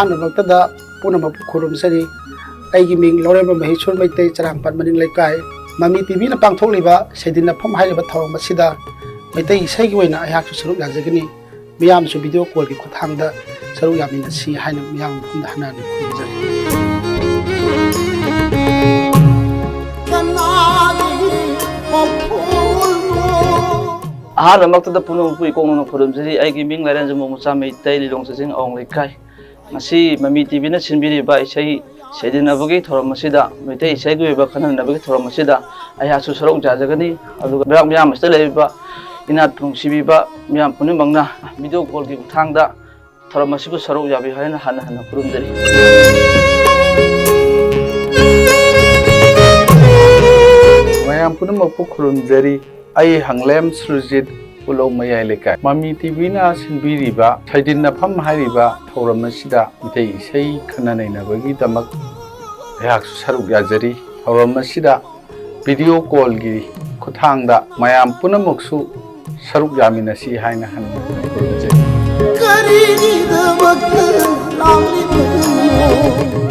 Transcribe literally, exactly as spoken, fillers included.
ꯑꯍꯥꯟꯕꯃꯛꯇꯗ ꯄꯨꯝꯅꯃꯛꯄꯨ ꯈꯨꯔꯨꯝꯖꯔꯤ꯫ ꯑꯩꯒꯤ ꯃꯤꯡ ꯂꯧꯔꯦꯝꯕꯝ ꯃꯍꯦꯁꯣꯔ ꯃꯩꯇꯩ, ꯆꯔꯥꯡꯄꯥꯠ ꯃꯅꯤꯡ ꯂꯩꯀꯥꯏ꯫ ꯃꯃꯤ ꯇꯤꯚꯤꯅ ꯄꯥꯡꯊꯣꯛꯂꯤꯕ ꯁꯩꯗꯤꯟꯅꯐꯝ ꯍꯥꯏꯔꯤꯕ ꯊꯧꯔꯝ ꯑꯁꯤꯗ ꯃꯩꯇꯩ ꯏꯁꯩꯒꯤ ꯑꯣꯏꯅ ꯑꯩꯍꯥꯛꯁꯨ ꯁꯔꯨꯛ ꯌꯥꯖꯒꯅꯤ꯫ ꯃꯤꯌꯥꯝꯁꯨ ꯚꯤꯗꯤꯑꯣ ꯀꯣꯜꯒꯤ ꯈꯨꯠꯊꯥꯡꯗ ꯁꯔꯨꯛ ꯌꯥꯃꯤꯟꯅꯁꯤ ꯍꯥꯏꯅ ꯃꯤꯌꯥꯝ ꯃꯐꯝꯗ ꯍꯟꯅ ꯍꯟꯅ ꯈꯨꯔꯨꯝꯖꯔꯤ꯫ ꯑꯍꯥꯟꯕꯃꯛꯇꯗ ꯄꯨꯝꯅꯃꯛꯄꯨ ꯏꯀꯣꯛ ꯅꯧꯅ ꯈꯨꯔꯨꯝꯖꯔꯤ꯫ ꯑꯩꯒꯤ ꯃꯤꯡ ꯂꯥꯏꯔꯦꯟꯖꯝ ꯃꯆꯥ ꯃꯩꯇꯩ, ꯂꯤꯂꯣꯡ ꯆꯤꯡ ꯑꯋꯥꯡ ꯂꯩꯀꯥꯏ꯫ ꯉꯁꯤ ꯃꯃꯤ ꯇꯤꯚꯤꯅ ꯁꯤꯟꯕꯤꯔꯤꯕ ꯏꯁꯩ ꯁꯩꯗꯤꯟꯅꯕꯒꯤ ꯊꯧꯔꯝ ꯑꯁꯤꯗ, ꯃꯩꯇꯩ ꯏꯁꯩꯒꯤ ꯑꯣꯏꯕ ꯈꯟꯅꯅꯕꯒꯤ ꯊꯧꯔꯝ ꯑꯁꯤꯗ ꯑꯩꯍꯥꯛꯁꯨ ꯁꯔꯨꯛ ꯌꯥꯖꯒꯅꯤ꯫ ꯑꯗꯨꯒ ꯂꯩꯕꯥꯛ ꯃꯤꯌꯥꯝ ꯑꯁꯤꯗ ꯂꯩꯔꯤꯕ ꯏꯅꯥꯠ ꯅꯨꯡꯁꯤꯕꯤꯕ ꯃꯤꯌꯥꯝ ꯄꯨꯝꯅꯃꯛꯅ ꯚꯤꯗꯤꯑꯣ ꯀꯣꯜꯒꯤ ꯈꯨꯠꯊꯥꯡꯗ ꯊꯧꯔꯝ ꯑꯁꯤꯕꯨ ꯁꯔꯨꯛ ꯌꯥꯕꯤꯌꯨ ꯍꯥꯏꯅ ꯍꯟꯅ ꯍꯟꯅ ꯈꯨꯔꯨꯝꯖꯔꯤ꯫ ꯃꯌꯥꯝ ꯄꯨꯝꯅꯃꯛꯄꯨ ꯈꯨꯔꯨꯝꯖꯔꯤ꯫ ꯑꯩ ꯍꯪꯂꯦꯝ ꯁꯨꯔꯖꯤꯠ, ꯄꯨꯂꯧ ꯃꯌꯥꯏ ꯂꯩꯀꯥꯏ꯫ ꯃꯃꯤ ꯇꯤꯚꯤꯅ ꯁꯤꯟꯕꯤꯔꯤꯕ ꯁꯩꯗꯤꯟꯅꯐꯝ ꯍꯥꯏꯔꯤꯕ ꯊꯧꯔꯝ ꯑꯁꯤꯗ ꯃꯤꯇꯩ ꯏꯁꯩ ꯈꯟꯅ ꯅꯩꯅꯕꯒꯤꯗꯃꯛ ꯑꯩꯍꯥꯛꯁꯨ ꯁꯔꯨꯛ ꯌꯥꯖꯔꯤ꯫ ꯊꯧꯔꯝ ꯑꯁꯤꯗ ꯚꯤꯗꯤꯑꯣ ꯀꯣꯜꯒꯤ ꯈꯨꯠꯊꯥꯡꯗ ꯃꯌꯥꯝ ꯄꯨꯝꯅꯃꯛꯁꯨ ꯁꯔꯨꯛ ꯌꯥꯃꯤꯟꯅꯁꯤ ꯍꯥꯏꯅ ꯍꯟꯅ ꯈꯨꯔꯨꯝꯖꯔꯤ꯫ ꯀꯔꯤꯒꯤꯗꯃꯛꯇ ꯂꯥꯛꯂꯤꯕꯅꯣ?